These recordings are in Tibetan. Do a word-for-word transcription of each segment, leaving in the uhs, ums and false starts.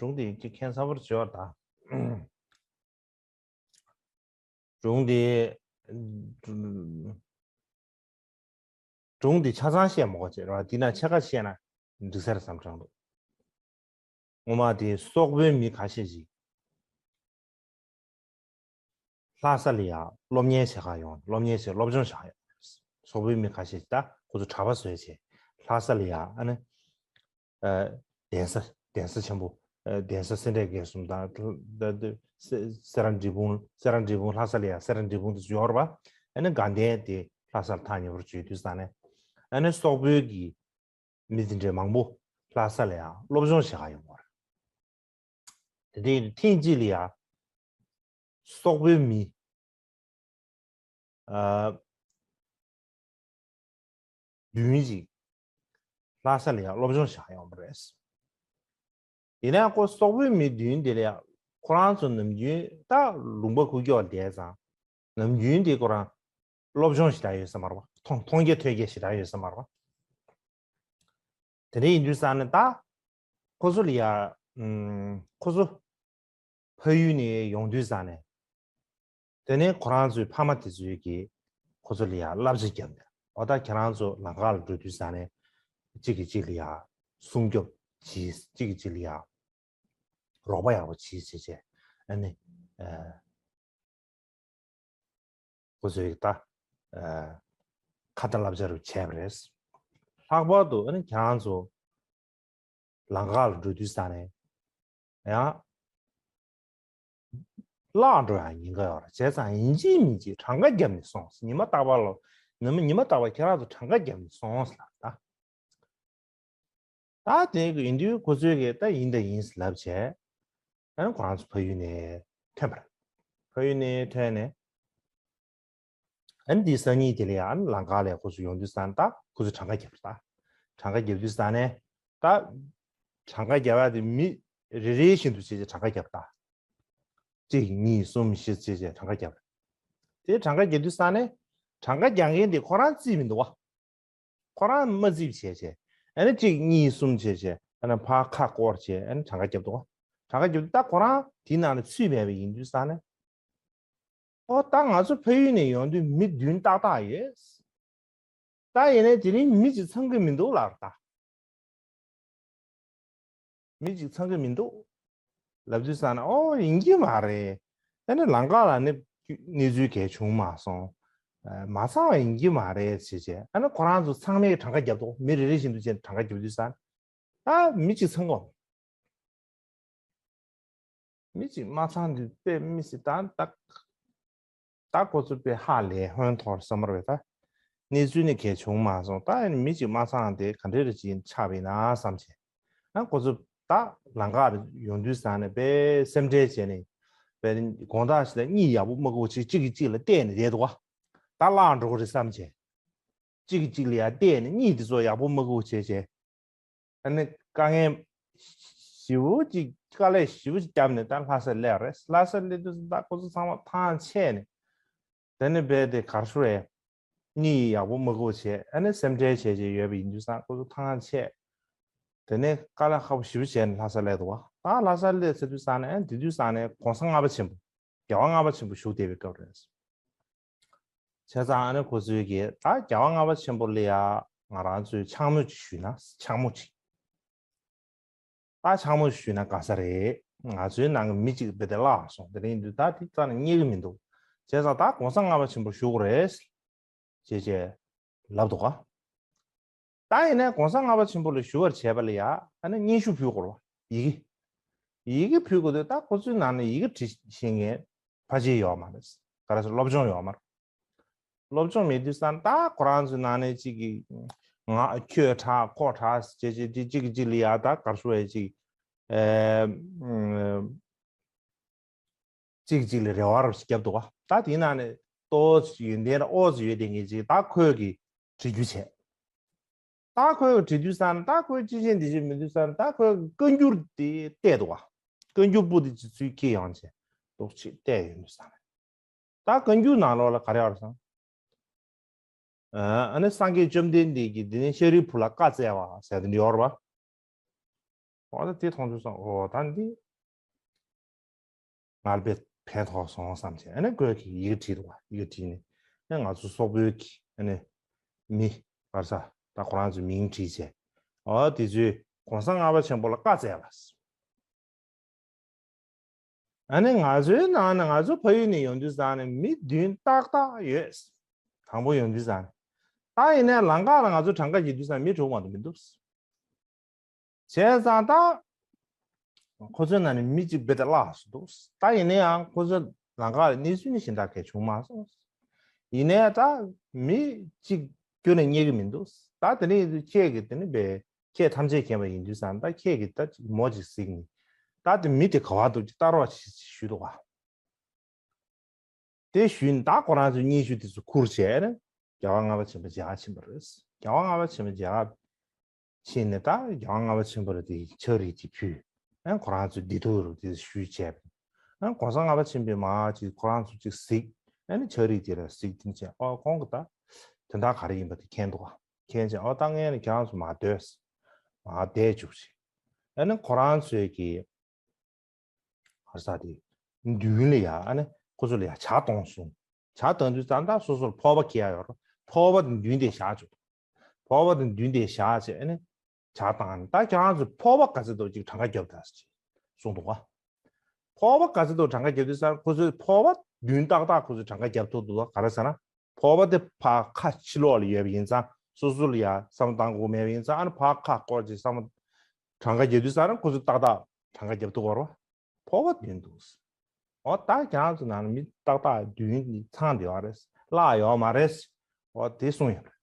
སྒྲུང་དེ་ཁྱེད་མཁྱེན་ཚ་བར་བྱེད་པ་དང་། སྒྲུང་དེ། སྒྲུང་དེ་ཆ་ཚང་བཤད་མ་དགོས་ཅེས་ར། དེ་ན་ཕྱེད་ཀ་བཤད་ན་འགྲིག་ས་རེད་བསམ་དྲན་འདུག་སྔོན་མ་དེ་སོག་པོའི་མི་ཁ་ཤས་ཤིག་ལྷ་ས་ལ་ཡ་སློབ་གཉེར་བྱེད་ག་ཡོང་། སློབ་གཉེར་བྱེད། སློབ་སྦྱོང་བྱེད་ག་ཡོང་། སོག་པོའི་མི་ཁ་ཤས་ཤིག་ད་ཁོ་ཚོ་གྲྭ་པ་བཟོས་བྱས་ལྷ་ས་ལ་ཡ། ཨ་ནི། ཨ། གདན་ས། གདན་ས་ཆེན་པོ། ཨ། གདན་ས་སེ་འབྲས་དགེ་གསུམ་དང་། ད་ད་སེ་སེ་ར་འབྲས་སྤུངས། སེ་ར་འབྲས་སྤུངས་ལྷ་ས་ལ་ཡ་སེ་ར་འབྲས་སྤུངས་དེ་ཚོ་ཡོད་རེད་པ། ཨ་ནི་དགའ་ལྡན་དེ་ལྷ་སར་ཐག་ཉེ་པོར་བྱོས་དུས་ཙང་ནས། ཨ་ནི་སོག་པོའི་གི་མི་དེ་འདྲའི་མང་པོ་ལྷ་ས་ལ་ཡ་སློབ་སྦྱོང་བྱེད་ག་ཡོང་བ་རེད། དེ་དུས་ཐེངས་གཅིག་ལ་ཡ་སོག་པོའི་མི། ཨ། བདུན་ཅིག་ལྷ་ས་ལ་ཡང་སློབ་སྦྱོང་བྱ་ཡོང་བ་རེད། ཡིན་ནའང་ཁོ་སོག་པོའི་མི་བདུན་དེ་ལ་ཡང་ཁོ་རང་ཚོ་ནམ་རྒྱུན་ད་ལུང་པ་ཁུག་ཀྱོག་བསྡད་ཙང་། ནམ་རྒྱུན་དེ་ཁོ་རང་སློབ་སྦྱོང་ཞེ་དྲག་ཡོད་ས་མ་རེད་པ། མཐོང་མཐོང་རྒྱ་ཐོས་རྒྱ་ཞེ་དྲག་ཡོད་ས་མ་རེད་པ། དེ་འདྲ་ཡིན་དུས་ཙང་ནས་ད་ཁོ་ཚོ་ལ་ཡ། ཨམ། ཁོ་ཚོ་ཕ་ཡུལ་ནས་ཡོང་དུས་ཙང་ནས། དེ་ནས་ཁོ་རང་ཚོའི་ཕ་མ་དེ་ཚོས་ཀྱིས་ཁོ་ཚོ་ལ་ཡ་བསླབ་བྱ་བརྒྱབ་ནས། འོ་ད་ཁྱེད་རང་ཚོ་ལམ་ཁ་ལ་འགྲོ་དུས་ཙང་ནས་གཅིག་གིས་གཅིག་ལ་ཡ་སྲུང་སྐྱོབ་བྱེད། གཅིག་གིས་གཅིག་ལ་ཡ་རོགས་པ་ཡག་པོ་བྱེད་བྱེད་བྱས། ཨ་ནི། ཨ། ཁོ་ཚོས་ད། ཨ། ཁ་ཏ་བསླབ་བྱ་རུ་བྱས་པ་རེད། ལྷག་པར་དུ་ཨ་ནི་ཁྱེད་རང་ཚོ་ལམ་ཁ་ལ་འགྲོ་དུས་ཙང་ནས་ཡང་བརླག་འགྲོ་ཡག་ཉེན་ཁ་ཡོད་རེད། བྱས་ཙང་ཡིན་གཅིག་མིན་གཅིག་གྲངས་ཀ་བརྒྱབ་ནས་སོང་། ཉི་མ་རྟག་པར་ལ། ཉི་མ་ཉི་མ་རྟག་པར་ཁྱེད་རང་ཚོ་གྲངས་ཀ་བརྒྱབ་ནས་སོང་ཟེར་ལབ་ད། ད་དེ་ཡིན་དུས་ཁོ་ཚོས་ཀྱིས་ད་ཡིན་ད་ཡིན་ལབ་བྱས། ཨ་ནི་ཁོ་རང་ཚོ་ཕ་ཡུལ་ནས་ཐོན་པ་རེད། ཕ་ཡུལ་ནས་ཐོན་ནས། ཨ་ནི་དེའི་སང་ཉིན་དེ་ལ་ཡང་ལམ་ཁ་ལ་ཁོ་ཚོ་ཡོང་དུས་ཙང་ད་ཁོ་ཚོས་གྲངས་ཀ་བརྒྱབ་པ་རེད། ད་གྲངས་ཀ་བརྒྱབ་དུས་ཙང་ནས་ད་གྲངས་ཀ་བརྒྱབ་ཡག་དེ་མི་རེ་རེ་བཞིན་དུ་བྱས་བྱས་གྲངས་ཀ་བརྒྱབ་ད། གཅིག་གཉིས་གསུམ་བཞི་བྱས་བྱས་གྲངས་ཀ་བརྒྱབ། དེ་གྲངས་ཀ་བརྒྱབ་དུས་ཙང་ནས་གྲངས་ཀ་རྒྱག་མཁན་དེ་ཁོ་རང་རྩིས་མི་འདུག་བ། ཁོ་རང་མ་རྩིས་བྱས་བྱས། ཨ་ནི་གཅིག་གཉིས་གསུམ་བྱས་བྱས། ཨ་ནི་ཕར་ཁ་སྐོར་བྱས། ཨ་ནི་གྲངས་ཀ་བརྒྱབ་འདུག་བ། གྲངས་ཀ་བརྒྱབ་དུས་ད་ཁོ་རང་དེའི་ནང་ལ་ཚུད་མེད་པ་ཡིན་དུས་ཙང་ནས། ཨོ་ད་ང་ཚོ་ཕ་ཡུལ་ནས་ཡོང་དུས་མི་བདུན་ཏག་ཏག་ཡོད། ད་ཡིན་ནའི་དེ་རིང་མི་གཅིག་ཚང་གི་མི་འདུག་ལབ་ད། མི་གཅིག་ཚང་གི་མི་འདུག་ལབ་དུས་ཙང་ནས། ཨོ་ཡིན་གྱི་མ་རེད། ཨ་ནི་ལམ་ཁ་ལ་ནི་གནས་ཚུལ་གལ་བྱུང་མ་སོང་། ཨ། མ་ཚང་བ་ཡིན་གྱི་མ་རེད་ཟེར་བྱས། ཨ་ནི་ཁོ་རང་ཚོ་ཚང་མས་གྲངས་ཀ་བརྒྱབ་འདུག་མི་རེ་རེ་བཞིན་དུ་བྱས་གྲངས་ཀ་བརྒྱབ་དུས་ཙང་ནས། ད་མི་གཅིག་ཚང་གོ། མི་གཅིག་མ་ཚང་དུས་དཔེ་མི་སྲིད་ད་ད། ད་ཁོ་ཚོ་དཔེ་ཧ་ལས་ཧོན་ཐོར་བསམ་པ་རེད་ད། གནས་ཚུལ་ནི་གལ་བྱུང་མ་སོང་། ད་ཡིན་མི་གཅིག་མ་ཚང་དེ་ག་འདྲས་རེ་ཅིག་ཆགས་པ་ཡིན་ན་བསམ་བྱས། ཨ་ཁོ་ཚོ་ད་ལམ་ཁ་ལ་ཡོང་དུས་ཙང་ནས་དཔེ་སེམས་ཁྲལ་བྱས་ནས། དཔེ་དགོང་དག་ཞིག་ལ་གཉིད་ཡག་པོ་མ་ཁུག་བྱས་གཅིག་གིས་གཅིག་ལ་བལྟས་ནས་བསྡད་འདུག་བ། ད་བརླག་འགྲོ་གི་རེད་བསམ་བྱས། གཅིག་གིས་གཅིག་ལ་ཡར་བལྟས་ནས་གཉིད་དེ་ཚོ་ཡག་པོ་མ་ཁུག་བྱས་བྱས། ཨ་ནི་དཀའ་ངལ་ཞེ་པོ་ཅིག་དཀའ་ལས་ཞེ་པོ་ཅིག་བརྒྱབ་ནས་ད་ལྷ་སར་སླེབས་རེད། ལྷ་སར་སླེབས་དུས་ད་ཁོ་ཚོ་ཚང་མ་ཐང་ཆད་ནས། དེ་ནས་རྦད་དེ་གར་ཤོར་བས། གཉིད་ཡག་པོ་མ་ཁུག་བྱས། ཨ་ནི་སེམས་ཁྲལ་བྱས་བྱས་ཡོད་པ་ཡིན་དུས་ཙང་ཁོ་ཚོ་ཐང་ཆད། དེ་ནས་དཀའ་ལས་ཁག་པོ་ཞེ་པོ་བྱས་ནས་ལྷ་སར་སླེབས་འདུག་བ། ད་ལྷ་སར་སླེབས་ཚར་དུས་ཙང་ནས། ཨ་ནི་དེ་དུས་ཙང་ནས་གོང་ས་ལྔ་པ་ཆེན་པོ། རྒྱལ་བ་ལྔ་པ་ཆེན་པོ་བཞུགས་བསྡད་པའི་སྐབས་རེད། བྱས་ཙང་ཨ་ནི་ཁོ་ཚོས་ཀྱིས་ད་རྒྱལ་བ་ལྔ་པ་ཆེན་པོ་ལ་ཡ་ང་རང་ཚོས་འཕྱག་མོ་ཅིག་ཞུས་ན། འཕྱག་མོ་ཅིག་ད་འཕྱག་མོ་ཞུས་ན་དགའ་ས་རེད། ང་ཚོའི་ནང་གི་མི་གཅིག་རྦད་དེ་བརླག་སོང་། དེ་རིང་དུས་ད་དེ་རྩ་ནས་རྙེད་ཀྱི་མི་འདུག་བྱས་ཙང་ད་གོང་ས་ལྔ་པ་ཆེན་པོར་ཞུ་དགོས་རེད། ཅེས་བྱས་ལབ་འདུག་ག་ད་ཡིན་ནའི་གོང་ས་ལྔ་པ་ཆེན་པོ་ལ་ཞུ་བར་བྱས་པ་ལ་ཡ། ཨ་ནི་སྙན་ཞུ་ཕུལ་དགོས་རེད་བ། ཡི་གེ་ཡི་གེ་ཕུལ་དགོས་དུས་ད་ཁོ་ཚོའི་ནང་ནས་ཡི་གེ་འབྲི་ཤེས་མཁན་ཕལ་ཆེར་ཡོད་མ་རེད། ག་རེ་ཟེར། སློབ་སྦྱོང་ཡོད་མ་རེད། སློབ་སྦྱོང་མེད་དུས་ཙང་ད་ཁོ་རང་ཚོའི་ནང་ནས་གཅིག་གིས་ང་ཁྱོད་དྲག་ཁོ་དྲག་ཅེས་བྱས་ཏེ་གཅིག་གིས་གཅིག་ལ་ཡ་ད་ག་རེ་ཟེར་བས། གཅིག་ཨེ། གཅིག་གཅིག་ལ་རེ་བ་རུ་བརྒྱབ་འདུག་བ། ད་དེའི་ནང་ནས་ཏོག་ཙམ་ཡོན་ཏན་ཨོ་ཙི་ཡོད་དེ་ངེས་ཅིག་ད་ཁོས་ཀྱིས་བྲིས་རྒྱུ་བྱས། ད་ཁོས་བྲིས་དུས་ཙང་ད་ཁོས་ཅི་བྱེད་འདི་བྱེད་མི་འདུག་ཙང་ད་ཁོས་བཀའ་འགྱུར་དེ་བལྟས་འདུག་བ། བཀའ་འགྱུར་པོ་དེ་ཅིག་ཚུར་ཁྱེར་ཡོང་བྱས་ཏོག་ཙམ་བལྟས་ཡོང་དུས་ཙང་ད་བཀའ་འགྱུར་ནང་ལོགས་ལ་ག་རེ་ཡོད་རེད་ཟེར་ན། ཨ་ནི་སངས་རྒྱས་བཅོམ་ལྡན་འདས་ཀྱིས་འདི་ནས་ཤཱ་རིའི་བུ་ལ་བཀའ་སྩལ་བ་ཟེར་དེ་འདྲ་ཡོད་རེད་བ། འོ་ད་དེ་མཐོང་དུས་སང་འོ་ད་འདི་ང་ལ་དཔེ་ཕན་ཐོགས་སོང་བསམ་བྱས། ཨ་ནི་ཁོས་ཀྱིས་ཡི་གེ་བྲིས་འདུག་བ། ཡི་གེ་བྲིས་ནས་ཨ་ང་ཚོ་སོག་པོའི་གི་ཨ་ནི་མི་ག་རེ་ཟ་ད་ཁོ་རང་ཚོའི་མིང་བྲིས་བྱས། འོ་དེ་ཚོས་གོང་ས་ལྔ་པ་ཆེན་པོ་ལ་བཀའ་སྩལ་བ། ཨ་ནི་ང་ཚོའི་ནང་ནས་ང་ཚོ་ཕ་ཡུལ་ནས་ཡོང་དུས་ཙང་ནས་མི་བདུན་ཏག་ཏག་ཡོད། དང་པོ་ཡོང་དུས་ཙང་ནས། ད་ཡིན་ནའི་ལམ་ཁ་ལ་ང་ཚོ་གྲངས་ཀ་རྒྱག་དུས་ཙང་མི་དྲུག་མ་གཏོགས་མི་འདུག་བྱས་ཙང་ད་ཁོ་ཚོའི་ནང་ནས་མི་གཅིག་རྦད་དེ་བརླགས་སོང་འདུག་ད་ཡིན་ན་ཡང་ཁོ་ཚོ་ལམ་ཁ་ལ་གནས་ཚུལ་ནི་གཞན་དག་གས་བྱུང་མ་སོང་། ཡིན་ནའི་ད་མི་གཅིག་ཁྱོན་ནས་རྙེད་ཀྱི་མི་འདུག་ད་དེ་ནས་ཁྱེད་ཀྱིས་དེ་ནི་བས། ཁྱེད་ཐམས་ཅད་མཁྱེན་པ་ཡིན་དུས་ཙང་ད་ཁྱེད་ཀྱིས་ད་མོ་ཅིག་གཟིགས་ནས་ད་དེ་མི་དེ་ག་བ་འདུག་ཅིག་ལྟ་རོགས་ཞེས་ཞུས་འདུག་ག་དེ་ཞུས་ནས་ད་ཁོ་རང་ཚོའི་སྙན་ཞུ་དེ་ཚོ་ཁུར་བྱས་ནས་རྒྱལ་བ་ལྔ་པ་ཆེན་པོ་མཇལ་ཁ་ཕྱིན་པ་རེད། རྒྱལ་བ་ལྔ་པ་ཆེན་པོ་མཇལ་ཁ་ཕྱིན་ནས་ད་རྒྱལ་བ་ལྔ་པ་ཆེན་པོ་ལ་དེ་ཕྱག་བྲིས་ཅིག་ཕུལ། ཨ་ཁོ་རང་ཚོའི་བདེ་སྡུག་རུ་དེ་ཞུས་བྱས། ཨ་གོང་ས་ལྔ་པ་ཆེན་པོས་མར་ཅིག་ཁོ་རང་ཚོ་ཅིག་གཟིགས། ཨ་ནི་ཕྱག་བྲིས་དེ་ལ་གཟིགས་དེ་བྱས། ཨོ་ཁོང་གིས་ད་དོན་དག་ག་རེ་ཡིན་པ་དེ་མཁྱེན་འདུག་ག་མཁྱེན་བྱས། ཨོ་ད་ངས་ནི་ཁྱེད་རང་ཚོ་མར་སྡོད། མར་བསྡད་བཅུག་ཅིག་ཨ་ནི་ཁོ་རང་ཚོའི་གི་ཧར་ས་དེ་མདུན་ལ་ཡ་ཨ་ནི་ཁོ་ཚོ་ལ་ཡ་ཇ་གཏོང་སོང་། ཇ་གཏོང་དུས་ཙང་ད་སོ་སོར་ཕོར་པ་འཁྱེར་ཡ་ཡོད་རེད། ཕོར་པ་དེ་མདུན་དེ་བཞག་བཅུག་ཕོར་པ་དེ་མདུན་དེ་བཞག་བྱས་ཨ་ནི་ཇ་བཏང་ནས། ད་ཁྱེད་རང་ཚོ་ཕོར་པ་ག་ཚོད་འདུག་ཅིག་གྲངས་ཀ་རྒྱོབ་དང་ཅིག་གསུངས་འདུག་ག་ཕོར་པ་ག་ཚོད་འདུག་གྲངས་ཀ་རྒྱབ་དུས་ཙང་ཁོ་ཚོས་ཕོར་པ་བདུན་ཏག་ཏག་ཁོ་ཚོས་གྲངས་ཀ་རྒྱབ་ཐུབ་འདུག་ག་ག་རེ་ཟེར་ན། ཕོར་པ་དེ་ཕར་ཁ་ཕྱི་ལོགས་ལ་ཡོད་པ་ཡིན་ཙང་སོ་སོ་ལ་ཡ་བསམ་བློ་བཏང་དགོས་མེད་པ་ཡིན་ཙང་། ཨ་ནི་ཕར་ཁ་སྐོར་ཅིག་བསམ་བློ་གྲངས་ཀ་རྒྱབ་དུས་ཙང་ཁོ་ཚོས་ཏག་ཏག་གྲངས་ཀ་རྒྱབ་ཐུབ་པ་རེད་བ། ཕོར་པ་བདུན་འདུག་འོ་ད་ཁྱེད་རང་ཚོ་ནང་ལ་མི་ཏག་ཏག་བདུན་ནི་ཚང་བསྡད་ཡོད་རེད། བརླག་ཡོད་མ་རེད། འོ་དེ་གསུངས་ཡོད་རེད།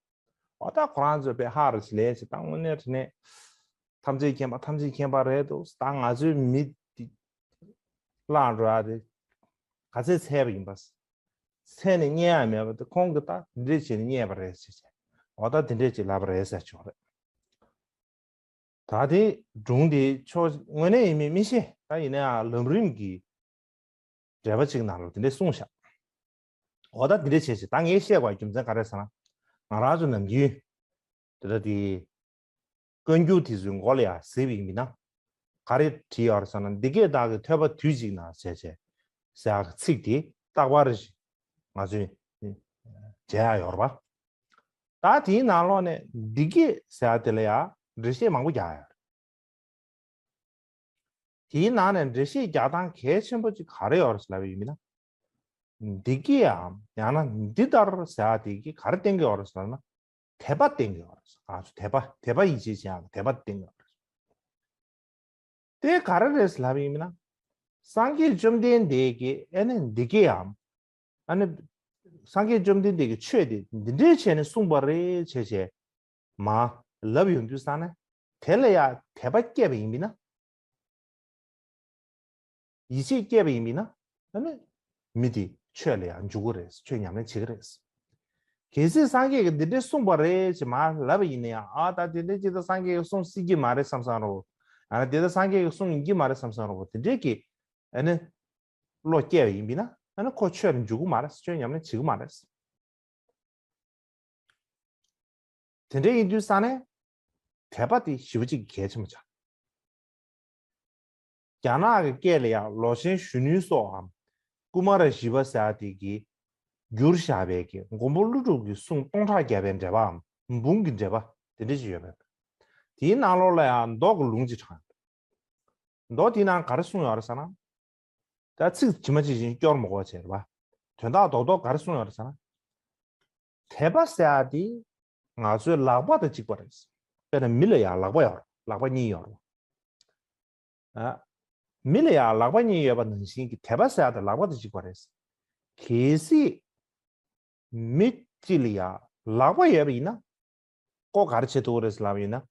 འོ་ད་ཁོ་རང་ཚོས་དཔེ་ཧ་ར་ཅིག་ལས་ཅིག་ད་དངོས་གནས་དྲང་གནས་ཐམས་ཅད་མཁྱེན་པ་ཐམས་ཅད་མཁྱེན་པ་རེད་འདུག་ད་ང་ཚོའི་མི་འདི་བརླག་འགྲོ་ཡ་དེ་ག་ཚད་འཚོལ་བ་ཡིན་པ། འཚོལ་ནས་རྙེད་ཡ་མེད་པ་དེ་ཁོང་གིས་ད་འདི་འདྲས་བྱས་ནས་རྙེད་པ་རེད་ཅེས་བྱས། འོ་ད་འདི་འདྲས་ཅིག་ལབ་པ་རེད་ཟེར་ཆོག་རེད། ད་དེ་སྒྲུང་དེ་ཕྱོགས་དངོས་གནས་ཡིན་མིན་མི་ཤེས། ད་ཡིན་ན་ཡང་ལམ་རིམ་གྱི་འགྲེལ་པ་གཅིག་ནང་ལ་དེ་འདྲས་གསུངས་ཤག་འོ་ད་དེ་འདྲས་བྱས་ཤིག་ད་ངས་བཤད་དགོས་རྒྱུ་མཚན་ག་རེ་ཟེར་ན། ང་རང་ཚོ་ནམ་རྒྱུན་དེ་ལྟ་དེ་བཀའ་འགྱུར་དེ་ཚོའི་མགོ་ལ་ཡ་གཟིགས་པ་ཡིན་ན། ག་རེ་བྲིས་ཡོད་རེད་ཟེར་ན། འདི་སྐད་བདག་གིས་ཐོས་པ་དུས་གཅིག་ན་ཟེར་བྱས་ཟེར་ཡག་གི་ཚིག་དེ་རྟག་པར་ང་ཚོས་མཇལ་ཡ་ཡོད་རེད་པ། ད་དེའི་ནང་ལོགས་ནས་འདི་སྐད་ཟེར་ཡ་དེ་ལ་ཡ་འགྲེལ་བཤད་མང་པོ་རྒྱག་ཡ་ཡོད་རེད། དེའི་ནང་ནས་འགྲེལ་བཤད་རྒྱག་སྟངས་གལ་ཆེན་པོ་གཅིག་ག་རེ་ཡོད་རེད་ལབ་པ་ཡིན་ན། འདི་སྐད་འམ་ཡང་ན་འདི་ལྟར་ཟེར་ཡ་དེ་གིས་ག་རེ་བསྟན་གྱི་ཡོད་རེད་ཟེར་ན། དད་པ་བསྟན་གྱི་ཡོད་རེད། ང་ཚོ་དད་པ་དད་པ་ཡིད་ཆེས་བྱེད་ཡག་གི་དད་པ་བསྟན་གྱི་ཡོད་རེད། དེ་ག་རེ་རེད་ལབ་ཡིན་ན། སངས་རྒྱས་བཅོམ་ལྡན་འདས་ཀྱིས་ཨ་ནི་འདི་སྐད་འམ། ཨ་ནི་སངས་རྒྱས་བཅོམ་ལྡན་འདས་ཀྱིས་ཆོས་དེ་འདི་འདྲའི་བྱས་ནས་གསུངས་པ་རེད་བྱས་བྱས་མ་ལབ་ཡོང་དུས་ཙང་ནས་དེ་ལ་ཡ་དད་པ་སྐྱེས་པ་ཡིན་པས་ན། ཡིད་ཆེས་སྐྱེས་པ་ཡིན་པས་ན། ཨ་ནི་མི་དེ་ཆོས་ལ་ཡང་འཇུག་གི་རེད། ཆོས་ཉམས་ལེན་བྱེད་ཀྱི་རེད། གལ་སྲིད་སངས་རྒྱས་ཀྱིས་འདི་འདྲའི་གསུངས་པ་རེད་ཅེས་མར་ལབ་པ་ཡིན་ན་ཡང་། ཨ་ད་དེ་འདྲའི་ཅིག་ད་སངས་རྒྱས་ཀྱིས་གསུངས་སྲིད་ཀྱི་མ་རེད་བསམ་བསམ་རོ། ཨ་ནི་དེ་ད་སངས་རྒྱས་ཀྱིས་གསུངས་ཡིན་གྱི་མ་རེད་བསམ་བསམ་རོ། དེ་འདྲའི་གི་ཨ་ནི་བློ་སྐྱེས་པ་ཡིན་པས་ན། ཨ་ནི་ཁོ་ཆོས་ལ་འཇུག་གི་མ་རེད། ཆོས་ཉམས་ལེན་བྱེད་ཀྱི་མ་རེད། དེ་འདྲ་ཡིན་དུས་ཙང་ནས་དད་པ་དེ་ཞེ་པོ་ཅིག་གལ་ཆེན་པོ་ཆགས། རྒྱ་ནག་གི་སྐད་ལ་ཡང་ལོ་ཆེན་གཞོན་ནུའི་སྲོག་འམ། ཀུ་མ་ར་ཤི་བ་ཟེར་ཡ་དེ་གིས་བསྒྱུར་བཞག་པའི་གི་མགོན་པོ་ཀླུ་སྒྲུབ་ཀྱི་གསུང་སྟོང་ཕྲག་བརྒྱ་པའི་འགྲེལ་པའམ་འབུམ་གྱི་འགྲེལ་པ་དེ་འདྲ་ཞིག་ཡོད་པས། དེའི་ནང་ལོགས་ལ་ཡང་མདོ་གི་ལུང་ཅིག་དྲངས་ཡོད། མདོ་དེའི་ནང་ག་རེ་གསུངས་ཡོད་རེད་ཟེར་ན། ད་ཚིག་ཇི་མ་ཇི་བཞིན་སྐྱོར་མི་དགོས་བྱས་རེད་པ། དོན་དག་རྡོག་རྡོག་ག་རེ་གསུངས་ཡོད་རེད་ཟེར་ན། དད་པ་ཟེར་ཡ་དེ་ང་ཚོའི་ལག་པ་དང་གཅིག་པ་རེད། དཔེར་ན་མི་ལ་ཡང་ལག་པ་ཡོད་རེད། ལག་པ་གཉིས་ཡོད་རེད། ཨ། མི་ལ་ཡང་ལག་པ་གཉིས་ཡོད་པ་ནང་བཞིན་གྱི་དད་པ་ཟེར་ཡ་དེ་ལག་པ་དང་གཅིག་པ་རེད། གལ་སྲིད་མི་གཅིག་ལ་ཡང་ལག་པ་ཡོད་པ་ཡིན་ན། ཁོ་ག་རེ་བྱེད་ཐུབ་ཀྱི་རེད་ལབ་ཡིན་ན།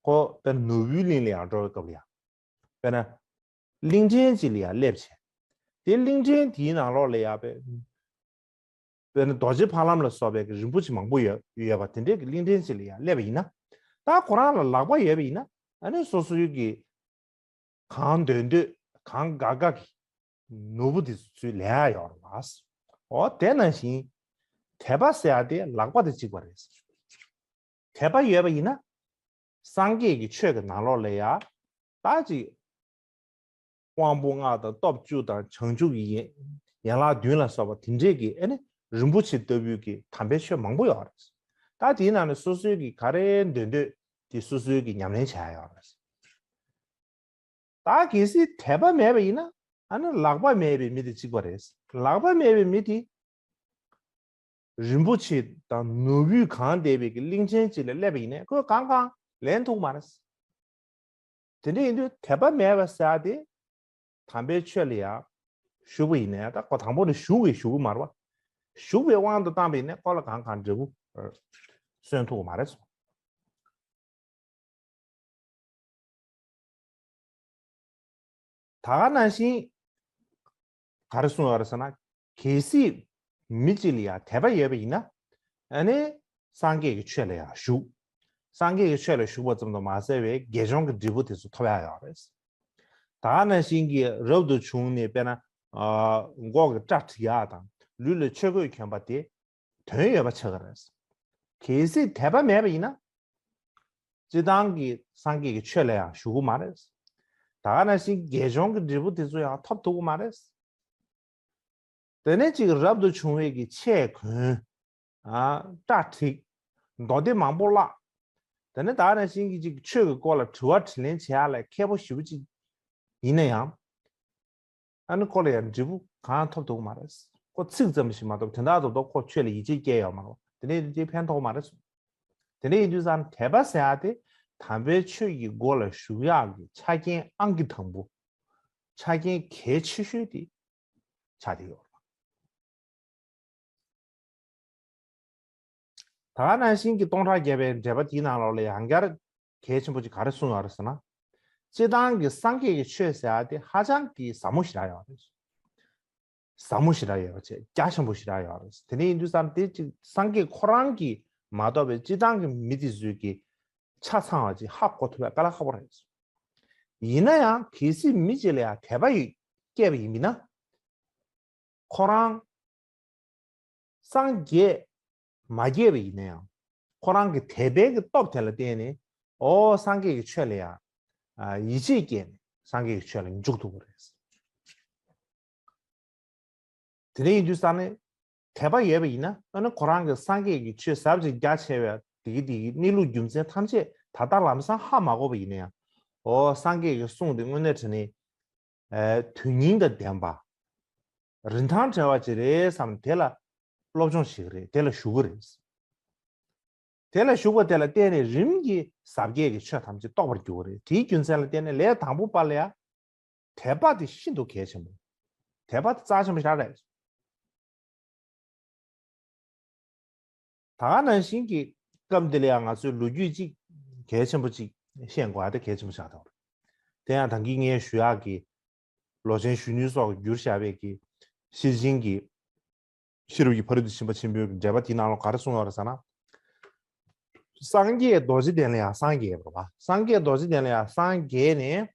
ཁོ་དཔེར་ན་ནོར་བུའི་གླིང་ལ་ཡང་འགྲོ་བའི་སྐབས་ལ་ཡང་། དཔེར་ན་གླིང་ཕྲན་ཅིག་ལ་ཡང་སླེབས་བྱས། དེ་གླིང་ཕྲན་དེའི་ནང་ལོགས་ལ་ཡང་དཔེ་དཔེར་ན་རྡོ་རྗེ་ཕ་ལམ་ལ་སོགས་པའི་རིན་པོ་ཆེ་མང་པོ་ཡོད་ཡོད་པ་དེ་འདྲའི་གི་གླིང་ཕྲན་ཅིག་ལ་ཡང་སླེབས་པ་ཡིན་ན། ད་ཁོ་རང་ལ་ལག་པ་ཡོད་པ་ཡིན་ན། ཨ་ནི་སོ་སོའི་གི་གང་འདོད་འདོད་གང་དགའ་དགའ་གི་ནོར་བུ་དེ་ཚོ་ཚུར་ལེན་ཡ་ཡོད་རེད་པ། འོ་དེ་ནང་བཞིན་དད་པ་ཟེར་ཡ་དེ་ལག་པ་དང་གཅིག་པ་རེད། དད་པ་ཡོད་པ་ཡིན་ན་སངས་རྒྱས་ཀྱི་ཆོས་ཀྱི་ནང་ལོགས་ལ་ཡ་ ད་ཅིག་དབང་པོ་ལྔ་དང་སྟོབས་བཅུ་དང་བྱང་ཆུབ་ཀྱི་ཡན་ཡན་ལག་བདུན་ལ་སོགས་པ་དེ་འདྲས་ཀྱི་ཨ་ནི་རིན་པོ་ཆེ་ལྟ་བུའི་གི་དམ་པའི་ཆོས་མང་པོ་ཡོད་རེད། ད་དེའི་ནང་ནས་སོ་སོའི་གི་ག་རེ་འདོད་འདོད་དེ་སོ་སོའི་གི་ཉམས་ལེན་བྱ་ཡ་ཡོད་རེད། ད་གལ་སྲིད་དད་པ་མེད་པ་ཡིན་ན་ཨ་ནི་ལག་པ་མེད་པའི་མི་དེ་གཅིག་པ་རེད། ལག་པ་མེད་པའི་མི་དེ་རིན་པོ་ཆེ་དང་ནོར་བུས་གང་བསྡད་པའི་གི་གླིང་ཆེན་གཅིག་ལ་སླེབས་པ་ཡིན་ནའི་ཁོས་གང་གང་ལེན་ཐུབ་མ་རེད། དེ་འདྲ་ཡིན་དུས་དད་པ་མེད་པ་ཟེར་ཡ་དེ་དམ་པའི་ཆོས་ལ་ཡང་ཞུགས་པ་ཡིན་ནའི་ད་ཁོ་དང་པོ་ནས་ཞུགས་པའི་ཞུགས་ཀྱི་མ་རེད་བ། ཞུགས་པའི་དབང་དུ་བཏང་པ་ཡིན་ནའི་ཁོ་ལ་གང་གང་འབྲས་བུ་སོན་ཐུབ་ཀྱི་མ་རེད་སོ། ད་ག་ནང་བཞིན་ག་རེ་གསུངས་ཡོད་རེད་ཟེར་ན། གལ་སྲིད་མི་གཅིག་ལ་ཡང་དད་པ་ཡོད་པ་ཡིན་ན། ཨ་ནི་སངས་རྒྱས་ཀྱི་ཆོས་ལ་ཡང་ཞུགས། སངས་རྒྱས་ཀྱི་ཆོས་ལ་ཞུགས་པ་ཙམ་དུ་མ་ཟད་པའི་དགེ་སྦྱོང་གི་འབྲས་བུ་དེ་ཚོ་ཐོབ་ཡ་ཡོད་རེད། ད་ག་ནང་བཞིན་གྱི་རབ་ཏུ་བྱུང་ནས་དཔེར་ན། ཨ། མགོ་གི་སྐྲ་བྲེག་ཡ་དང་ལུས་ལ་ཆོས་གོས་གྱོན་པ་དེ། དོན་ཡོད་པ་ཆགས་ཀྱི་རེད། གལ་སྲིད་དད་པ་མེད་པ་ཡིན་ན། སྤྱིར་བཏང་གི་སངས་རྒྱས་ཀྱི་ཆོས་ལ་ཡང་ཞུགས་ཀྱི་མ་རེད། ད་ག་ནང་བཞིན་དགེ་སྦྱོང་གི་འབྲས་བུ་དེ་ཚོ་ཡང་ཐོབ་ཐུབ་ཀྱི་མ་རེད། དེ་ནས་ཅིག་རབ་ཏུ་བྱུང་བའི་གི་ཆས་གོན། ཨ། སྐྲ་བྲེག། མདོ་སྡེ་མང་པོ་བཀླག། དེ་ནས་ད་ག་ནང་བཞིན་གྱི་ཅིག་ཆོས་ཀྱི་སྐོར་ལ་དྲི་བ་དྲིས་ལན་བྱེད་ཡ་ལ་མཁས་པོ་ཞེ་པོ་ཅིག་ཡིན་ན་ཡང་། ཨ་ནི་ཁོ་ལ་ཡང་འབྲས་བུ་གང་ཐོབ་ཐུབ་ཀྱི་མ་རེད། ཁོ་ཚིག་ཙམ་ཞིག་མ་གཏོགས་དོན་དག་ཏུ་ཁོ་ཆོས་ལ་ཡིད་ཆེས་སྐྱེ་ཡོད་མ་རེད། དེ་ནས་དེ་ཕན་ཐོགས་མ་རེད། དེ་འདྲ་ཡིན་དུས་ཙང་དད་པ་ཟེར་ཡ་དེ་དམ་པའི་ཆོས་ཀྱི་སྒོ་ལ་ཞུགས་ཡག་གི་ཆ་རྐྱེན་ཨང་ཀི་དང་པོ། ཆ་རྐྱེན་གལ་ཆེ་ཤོས་དེ་ཆགས་བསྡད་ཡོད་རེད། ད་ག་ནང་བཞིན་གྱི་སྟོང་ཕྲག་བརྒྱ་པའི་འགྲེལ་པ་དེའི་ནང་ལོགས་ལ་ཡང་བསྐྱར་གལ་ཆེན་པོ་ཅིག་ག་རེ་གསུངས་ཡོད་རེད་ཟེར་ན། སྤྱིར་བཏང་གི་སངས་རྒྱས་ཀྱི་ཆོས་ཟེར་ཡ་དེ་ཧ་ཅང་གི་ཟབ་མོ་ཞེ་དྲག་ཡོད་རེད། ཟབ་མོ་ཞེ་དྲག་ཡོད་པ་བྱས་རྒྱ་ཆེན་པོ་ཞེ་དྲག་ཡོད་རེད། དེ་འདྲ་ཡིན་དུས་ཙང་དེ་ཅིག་སངས་རྒྱས་ཁོ་རང་གིས་མ་གཏོགས་པའི་སྤྱིར་བཏང་གི་མི་དེ་ཚོས་ཀྱི་ཆ་ཚང་བ་ཅིག་ཧ་གོ་ཐུབ་པ་དཀའ་ལས་ཁག་པོ་རེད། ཡིན་ན་ཡང་གལ་སྲིད་མི་གཅིག་ལ་ཡང་དད་པ་ཡོད་སྐྱེས་པ་ཡིན་མིན་ན། ཁོ་རང་སངས་རྒྱས་མ་རྒྱས་པ་ཡིན་ན་ཡང་ཁོ་རང་གི་དད་པའི་གི་སྟོབས་དེ་ལ་བརྟེན་ནས་ཨོ་སངས་རྒྱས་ཀྱི་ཆོས་ལ་ཡང་ཨ་ཡིད་ཆེས་སྐྱེས་ནས་སངས་རྒྱས་ཀྱི་ཆོས་ལ་འཇུག་ཐུབ་པ་རེད། དེ་འདྲ་ཡིན་དུས་ཙང་ནས་དད་པ་ཡོད་པ་ཡིན་ན་ཨ་ནི་ཁོ་རང་གི་སངས་རྒྱས་ཀྱི་ཆོས་ཟབ་ཅིང་རྒྱ་ཆེ་བའི་དེ་གི་དེ་གི་གནས་ལུགས་རྒྱུ་མཚན་ཐམས་ཅད་ད་ལྟ་ལམ་སང་ཧ་མ་གོ་བ་ཡིན་ན་ཡང་ཨོ་སངས་རྒྱས་ཀྱི་གསུང་དེ་དངོས་གནས་དྲང་གནས་ཨ་དོན་སྙིང་དང་ལྡན་པ། རིན་ཐང་བྲལ་བ་ཅིག་རེད་བསམ་དེ་ལ་སློབ་སྦྱོང་བྱེད་ཀྱི་རེད། དེ་ལ་ཞུགས་ཀྱི་རེད། དེ་ལ་ཞུགས་པ་དེ་ལ་བརྟེན་ནས་རིམ་གྱིས་ཟབ་རྒྱས་ཀྱི་ཆོས་ཐམས་ཅད་རྟོགས་པར་འགྱུར་བ་རེད། དེའི་རྒྱུ་མཚན་ལ་བརྟེན་ནས་ལས་དང་པོ་པ་ལ་ཡང་དད་པ་དེ་ཤིན་ཏུ་གལ་ཆེན་པོ། དད་པ་དེ་རྩ་ཆེན་པོ་ཞིག་རེད། ད་ག་ནང་བཞིན་གྱི་སྐབས་འདི་ལ་ཡང་ང་ཚོས་ལོ་རྒྱུས་གཅིག་གལ་ཆེན་པོ་གཅིག་ཤེས་དགོས་ཡ་དེ་གལ་ཆེན་པོ་ཆགས་བསྡད་པ་རེད། དེ་ཡང་ད་གིན་ངས་ཞུ་ཡག་གི་ལོ་ཆེན་གཞོན་ནུའི་སོགས་བསྒྱུར་བཞག་པའི་གི་ཤེར་ཕྱིན་གྱི་ཤེས་རབ་ཀྱི་ཕ་རོལ་ཏུ་ཕྱིན་པ་ཆེན་པོའི་འགྲེལ་པ་དེའི་ནང་ལ་ག་རེ་གསུངས་ཡོད་རེད་ཟེར་ན། སངས་རྒྱས་རྡོ་རྗེ་གདན་ལ་ཡང་སངས་རྒྱས་པ་རེད་པ། སངས་རྒྱས་རྡོ་རྗེ་གདན་ལ་ཡང་སངས་རྒྱས་ནས་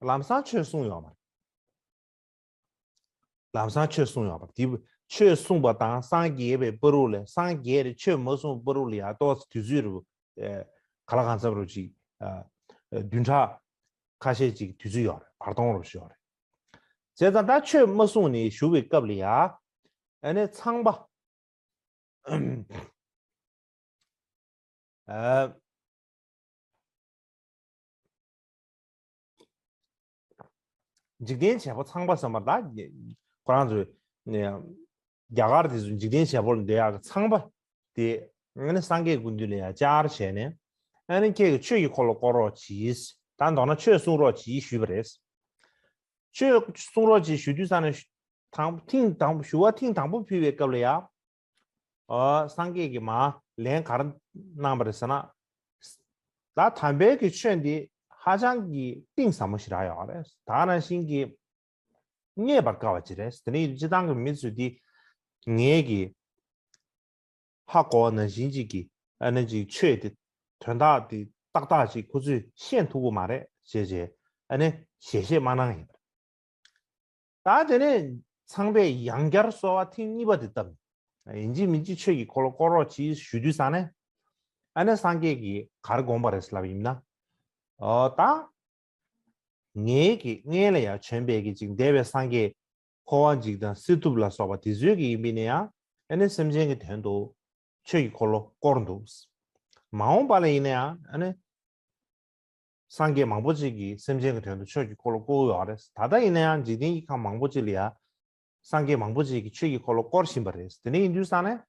ལམ་སང་ཆོས་གསུངས་ཡོད་མ་རེད། ལམ་སང་ཆོས་གསུངས་ཡོད་པ་དེ། ཆོས་གསུངས་པ་དང་སངས་རྒྱས་པའི་བར་དུ་ལ་སངས་རྒྱས་ཏེ་ཆོས་མ་གསུངས་བར་དུ་ལ་ཡང་ཏོག་ཙམ་དུས་ཚོད་རུ། ཨེ། ག་ལ་གང་འཚམ་རུ་ཅིག་ཨ། བདུན་ཕྲག་ཁ་ཤས་ཅིག་དུས་ཚོད་ཡོད་རེད། བར་སྟོང་རུ་ཞིག་ཡོད་རེད། བྱས་ཙང་ད་ཆོས་མ་གསུངས་ནས་བཞུགས་པའི་སྐབས་ལ་ཡང་ཨ་ནི་ཚངས་པ། ཨ། འཇིག་རྟེན་བྱེད་པོ་ཚངས་པ་ཟེར་བ་ད་ཁོ་རང་ཚོས་ནས་རྒྱ་གར་དེ་ཚོ་འཇིག་རྟེན་བྱེད་པོ་ལ་འདོད་ཡག་གི་ཚངས་པ་དེ་ཨ་ནི་སངས་རྒྱས་སྐུ་མདུན་ལ་ཡང་བཅར་བྱས་ནས་ཨ་ནི་ཁྱེད་ཀྱིས་ཆོས་ཀྱི་འཁོར་ལོ་བསྐོར་རོགས་གྱིས། ད་མདོར་ན་ཆོས་གསུང་རོགས་གྱིས་ཞུས་པ་རེད། ཆོས་གསུང་རོགས་གྱིས་ཞུ་དུས་ཙ་ནས་དང་ཐེངས་དང་པོ་ཞུ་བ་ཐེངས་དང་པོ་ཕུལ་བའི་སྐབས་ལ་ཡང་། ཨ། སངས་རྒྱས་ཀྱིས་མར་ལན་ག་རེ་གནང་བ་རེད་ཟེར་ན། ད་དམ་པའི་གི་ཆོས་འདི་ཧ་ཅང་གི་གཏིང་ཟབ་མོ་ཞིག་རག་ཡོད་རེད། ད་ག་ནང་བཞིན་གྱི་རྙེད་པར་དཀའ་བ་ཅིག་རེད། དེ་ནས་སྤྱིར་བཏང་གི་མི་ཚོས་འདི་ངེད་ཀྱི་ཧ་གོ་བ་ནང་བཞིན་ཅིག་གི་ཨ་ནི་ཅིག་ཆོས་དེ་དོན་དག་དེ་ཏག་ཏག་ཅིག་ཁོ་ཚོས་ཤེས་ཐུབ་ཀྱི་མ་རེད་ཅེས་བྱས་ཨ་ནི་ཞལ་བཞེས་མ་གནང་ཡིན་པ་རེད། ད་དེ་ནས་ཚངས་པས་ཡང་བསྐྱར་གསོལ་བ་ཐེངས་གཉིས་པ་དེ་བཏབ་ནས་ཡིན་གཅིག་མིན་གཅིག་ཆོས་ཀྱི་འཁོར་ལོ་བསྐོར་རོགས་གྱིས་ཞུ་དུས་ཙ་ནས་ཨ་ནི་སངས་རྒྱས་ཀྱིས་ག་རེ་དགོངས་པ་རེད་ལབ་ཡིན་ན། ཨོ་ད་ ངའི་གི་སྔོན་ལ་ཡང་བྱོན་པའི་གི་ཅིག་འདས་པའི་སངས་རྒྱས་འཁོར་བ་འཇིག་དང་སྲིད་ཐུབ་ལ་སོགས་པ་དེ་ཚོའི་གི་ཡིན་པས་ན་ཡང་ཨ་ནི་སེམས་ཅན་གྱི་དོན་དུ་ཆོས་ཀྱི་འཁོར་ལོ་བསྐོར་འདུག་མ་འོངས་པ་ལ་ཡིན་ན་ཡང་ཨ་ནི་སངས་རྒྱས་མང་པོ་ཅིག་གིས་སེམས་ཅན་གྱི་དོན་དུ་ཆོས་ཀྱི་འཁོར་ལོ་བསྐོར་གྱི་ཡོད་རེད། ད་ལྟ་ཡིན་ན་ཡང་འཇིག་རྟེན་གྱི་ཁམས་མང་པོ་ཅིག་ལ་ཡང་སངས་རྒྱས་མང་པོ་ཅིག་གིས་ཆོས་ཀྱི་འཁོར་ལོ་བསྐོར་བཞིན་པ་རེད། དེ་འདྲ་ཡིན་དུས་ཙང་ནས།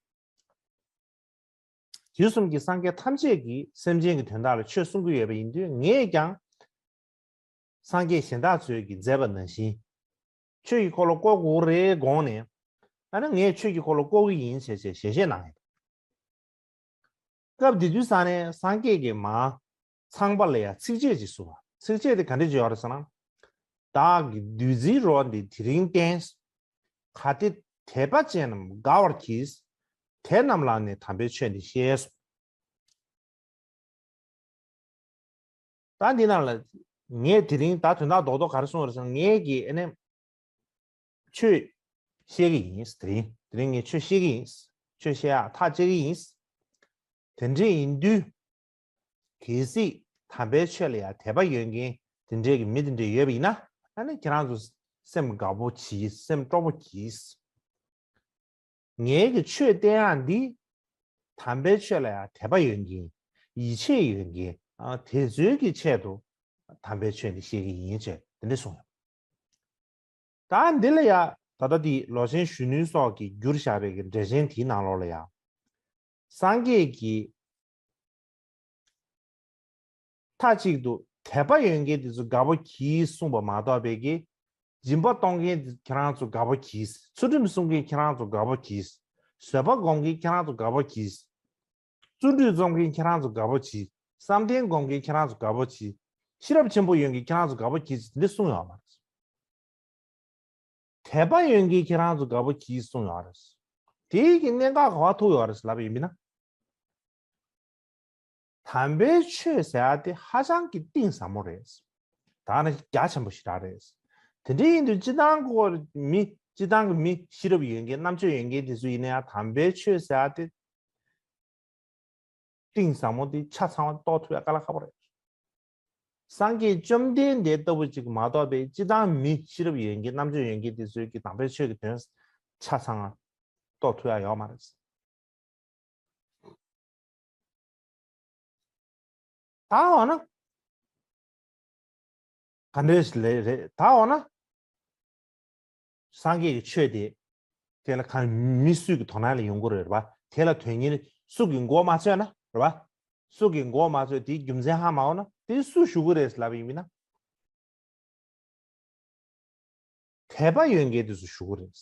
དུས་གསུམ་གྱི་སངས་རྒྱས་ཐམས་ཅད་ཀྱིས་སེམས་ཅན་གྱི་དོན་དག་ལ་ཆོས་གསུང་གི་ཡོད་པ་ཡིན་དུས་ངས་ཀྱང་སངས་རྒྱས་གཞན་དག་ཚོས་ཀྱིས་མཛད་པ་ནང་བཞིན་ཆོས་ཀྱི་འཁོར་ལོ་བསྐོར་དགོས་རེད་དགོངས་ནས། ཨ་ནི་ངས་ཆོས་ཀྱི་འཁོར་ལོ་བསྐོར་གྱི་ཡིན་ཞེས་ཞེས་ཞལ་བཞེས་གནང་ཡོད། སྐབས་དེ་དུས་ཙང་ནས་སངས་རྒྱས་ཀྱིས་མར་ཚངས་པ་ལ་ཡང་ཚིགས་བཅད་ཅིག་གསུངས་པ། ཚིགས་བཅད་དེ་ག་འདྲ་ཅིག་ཡོད་རེད་ཟེར་ན། བདག་གི་བདུད་རྩིའི་རོ་འདི་དེ་རིང་བསྟན། གལ་ཏེ་དད་པ་ཅན་རྣམས་དགའ་བར་གྱིས། དེ་རྣམས་ལ་ནི་དམ་པའི་ཆོས་འདི་བཤད་གསུངས། ད་འདི་ནང་ལ་ངས་དེ་རིང་ད་དོན་དག་རྡོག་རྡོག་ག་རེ་གསུངས་པ་རེད་ཟེར་ན། ངས་ཀྱིས་ཨ་ནི་ཆོས་བཤད་ཀྱི་ཡིན། དེ་རིང་དེ་རིང་ངས་ཆོས་བཤད་ཀྱི་ཡིན། ཆོས་བཤད་ཡག་ཐག་བཅད་ཀྱི་ཡིན། དེ་འདྲ་ཡིན་དུས་གལ་སྲིད་དམ་པའི་ཆོས་ལ་ཡང་དད་པ་ཡོད་མཁན་དེ་འདྲའི་གི་མི་དེ་འདྲ་ཡོད་པ་ཡིན་ན། ཨ་ནི་ཁྱེད་རང་ཚོ་སེམས་དགའ་པོ་གྱིས། སེམས་སྤྲོ་པོ་གྱིས། ངའི་གི་ཆོས་བསྟན་ཡག་འདི་དམ་པའི་ཆོས་ལ་ཡང་དད་པ་ཡོད་མཁན། ཡིད་ཆེས་ཡོད་མཁན། ཨ། དེ་ཚོའི་གི་ཆེད་དུ་དམ་པའི་ཆོས་འདི་བཤད་ཀྱི་ཡིན་ཅེས་དེ་འདྲ་གསུངས་ཡོད། ད་འདི་ལ་ཡང་ད་ལྟ་འདི་ལོ་ཆེན་གཞོན་ནུ་སོགས་ཀྱིས་བསྒྱུར་བཞག་པའི་གི་འགྲེལ་ཆེན་དེའི་ནང་ལོགས་ལ་ཡང་། སངས་རྒྱས་ཀྱིས་མཐའ་གཅིག་ཏུ་དད་པ་ཡོད་མཁན་དེ་ཚོ་དགའ་པོ་གྱིས་གསུངས་པ་མ་གཏོགས་པའི་གི། སྦྱིན་པ་གཏོང་མཁན་དེ་ཁྱེད་རང་ཚོ་དགའ་པོ་གྱིས། ཚུལ་ཁྲིམས་སྲུང་མཁན་ཁྱེད་རང་ཚོ་དགའ་པོ་གྱིས། བཟོད་པ་སྒོམ་མཁན་ཁྱེད་རང་ཚོ་དགའ་པོ་གྱིས། བརྩོན་འགྲུས་རྩོམ་མཁན་ཁྱེད་རང་ཚོ་དགའ་པོ་གྱིས། བསམ་གཏན་སྒོམ་མཁན་ཁྱེད་རང་ཚོ་དགའ་པོ་གྱིས། ཤེས་རབ་ཆེན་པོ་ཡོད་མཁན་ཁྱེད་རང་ཚོ་དགའ་པོ་གྱིས་འདི་གསུངས་ཡོད་མ་རེད། དད་པ་ཡོད་མཁན་ཁྱེད་རང་ཚོ་དགའ་པོ་གྱིས་གསུངས་ཡོད་རེད། དེའི་གི་གནད་འགག་ག་པར་ཐུག་ཡོད་རེད་ལབ་པ་ཡིན་ན། དམ་པའི་ཆོས་ཟེར་ཡ་དེ་ཧ་ཅང་གི་གཏིང་ཟབ་མོ་རེད། ད་ནི་རྒྱ་ཆེན་པོ་ཞེ་དྲག་རེད། དེ་འདྲ་ཡིན་དུས་སྤྱི་བཏང་གི་མི་སྤྱི་བཏང་གི་མི་ཤེས་རབ་ཡོད་མཁན་རྣམ་དཔྱོད་ཡོད་མཁན་དེ་ཚོ་ཡིན་ན་ཡང་དམ་པའི་ཆོས་ཟེར་ཡ་དེ་གཏིང་ཟབ་མོ་དེ་ཆ་ཚང་བ་རྟོགས་ཐུབ་ཡ་དཀའ་ལས་ཁག་པོ་རེད། སངས་རྒྱས་བཅོམ་ལྡན་འདས་ལྟ་བུ་ཅིག་མ་གཏོགས་པའི་སྤྱི་བཏང་མི་ཤེས་རབ་ཡོད་མཁན་རྣམ་དཔྱོད་ཡོད་མཁན་དེ་ཚོས་ཀྱི་དམ་པའི་ཆོས་ཀྱི་དོན་ཆ་ཚང་རྟོགས་ཐུབ་ཡ་ཡོད་མ་རེད། ད་འོ་ན། ག་འདྲས་ལས་རེད་ད་འོ་ན། སངས་རྒྱས་ཀྱི་ཆོས་དེ། དེ་ལ་གང་མི་སུ་གི་དོ་སྣང་ལ་ཡོང་གི་རེད་པ། དེ་ལ་དོན་གཉེར་སུ་གི་མགོ་མ་ཚོས་ན་རེད་པ། སུ་གི་མགོ་མ་ཚོས་དེའི་རྒྱུ་མཚན་ཧ་མ་གོ་ན་དེ་སུ་ཞུ་གི་རེད་ལབ་ཡིན་ན། དད་པ་ཡོད་མཁན་དེ་ཚོ་ཞུ་གི་རེད།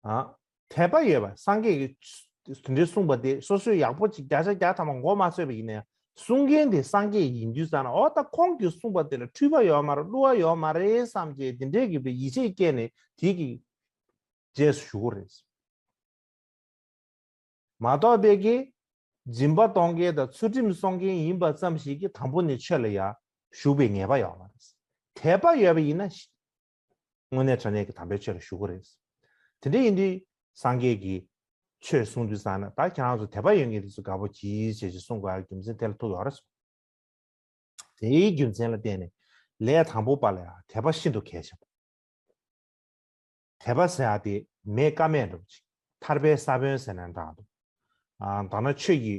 ཨ། དད་པ་ཡོད་པ་སངས་རྒྱས་ཀྱིས་དེ་འདྲའི་གསུངས་པ་དེ་སོ་སོས་ཡག་པོ་ཅིག་བརྒྱ་ཆ་བརྒྱ་ཐམ་པ་མགོ་མ་ཚོས་པ་ཡིན་ན་ཡང་གསུང་མཁན་དེ་སངས་རྒྱས་ཡིན་དུས་ཙང་ན། འོ་ད་ཁོང་གིས་གསུངས་པ་དེ་ལ་འཁྲུལ་པ་ཡོད་མ་རེད། བསླུ་བ་ཡོད་མ་རེད་བསམ་བྱས་དེ་འདྲའི་གི་ཡིད་ཆེས་སྐྱེས་ནས་དེ་གི་རྗེས་སུ་ཞུ་གི་རེད། མ་གཏོགས་པའི་གི་སྦྱིན་པ་གཏོང་མཁན་དང་ཚུལ་ཁྲིམས་སྲུང་མཁན་ཡིན་པ་ཙམ་ཞིག་གིས་དང་པོ་ནས་ཆོས་ལ་ཡང་ཞུགས་པའི་ངེས་པ་ཡོད་མ་རེད། དད་པ་ཡོད་པ་ཡིན་ན་དངོས་གནས་དྲང་གནས་ཀྱི་དམ་པའི་ཆོས་ལ་ཞུགས་ཀྱི་རེད། དེ་འདྲ་ཡིན་དུས་སངས་རྒྱས་ཀྱིས་ཆོས་གསུང་དུས་ཙང་ན་ད་ཁྱེད་རང་ཚོ་དད་པ་ཡོད་མཁན་དེ་ཚོ་དགའ་པོ་གྱིས་བྱས་ཅིག་གསུང་དགོས་ཡག་རྒྱུ་མཚན་དེ་ལ་ཐུག་ཡོད་རེད་གསུངས། དེའི་རྒྱུ་མཚན་ལ་བརྟེན་ནས་ལས་དང་པོ་པ་ལ་ཡང་དད་པ་ཤིན་ཏུ་གལ་ཆེན་པོ། དད་པ་ཟེར་ཡག་དེ་མེད་ཀ་མེད་འདྲ་པོ་ཅིག་ཐར་པའི་ས་བོན་ཟེར་ན་འདྲ་འདུག་ཨ། ད་ནི་ཆོས་ཀྱི་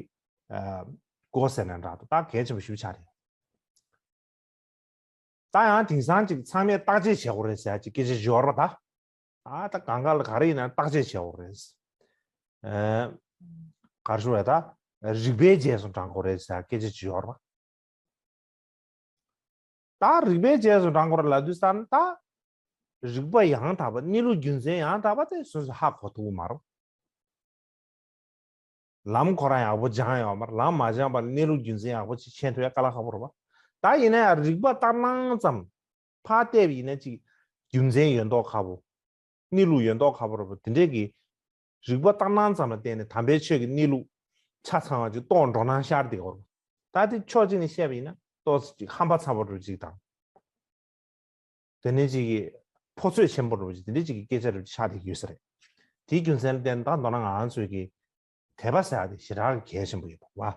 ཨ་སྒོ་ཟེར་ན་འདྲ་འདུག་ད་གལ་ཆེན་པོ་ཞེ་པོ་ཆགས་རེད། ད་ཡང་དེང་སང་ཅིག་ཚང་མས་བརྟག་དཔྱད་བྱེད་དགོས་རེད་ཟེར་ཡག་ཅིག་སྐད་ཆ་ཅིག་ཡོད་རེད་པ། ད་ཨ་ད་གང་ག་ལ་ག་རེ་ཡིན་ན་བརྟག་དཔྱད་བྱེད་དགོས་རེད། ཨ། ག་རེ་ཞུ་དགོས་རེད། ད་རིགས་པའི་རྗེས་སུ་འབྲང་དགོས་རེད་ཟེར་ཡག་སྐད་ཆ་ཅིག་ཡོད་རེད་པ། ད་རིགས་པའི་རྗེས་སུ་འབྲང་དགོས་རེད་ལབ་དུས་ཙང་ད་རིགས་པ་ཡང་དག་པ་གནས་ལུགས་རྒྱུ་མཚན་ཡང་དག་པ་དེ་སོ་སོས་ཧ་གོ་ཐུབ་ཀྱི་མ་རེད། ལམ་ཁོ་རང་ཡག་པོ་སྦྱངས་ཡོད་མ་རེད། ལམ་མ་སྦྱངས་པར་གནས་ལུགས་རྒྱུ་མཚན་ཡག་པོ་ཅིག་མཁྱེན་ཐུབ་ཡ་དཀའ་ལས་ཁག་པོ་རེད་པ། ད་ཡིན་ན་ཡང་རིགས་པ་ལྟར་སྣང་ཙམ་ཕར་བལྟས་པ་ཡིན་ན་ཅིག་རྒྱུ་མཚན་ཡོད་མདོག་ཁ་པོ། གནས་ལུགས་ཡོད་མདོག་ཁ་པོ་རེད་པ། དེ་འདྲའི་གི་རིགས་པ་ལྟར་སྣང་ཙམ་ལ་བརྟེན་ནས་དམ་པའི་ཆོས་ཀྱི་གནས་ལུགས་ཆ་ཚང་བ་ཅིག་རྟོགས་འགྲོ་སྣང་ཤར་བསྡད་ཡོད་རེད་པ། ད་དེ་ཕྱོགས་གཅིག་ནས་བཤད་པ་ཡིན་ན་ཏོག་ཙམ་ཅིག་ཧམ་པ་ཚ་པོ་འདྲ་པོ་ཅིག་དང་། དེ་ནས་ཅིག་གི་ཕོ་ཚོད་ཆེན་པོ་འདྲ་པོ་ཅིག་དེ་འདྲའི་ཅིག་གི་སྐད་ཆ་འདྲ་པོ་ཅིག་ཆགས་བསྡད་ཀྱི་ཡོད་ས་རེད། དེའི་རྒྱུ་མཚན་ལ་བརྟེན་ད་མདོར་ན་ང་རང་ཚོའི་གི་དད་པ་ཟེར་ཡག་དེ་ཞེ་དྲག་གི་གལ་ཆེན་པོ་ཡོད་པ་བ།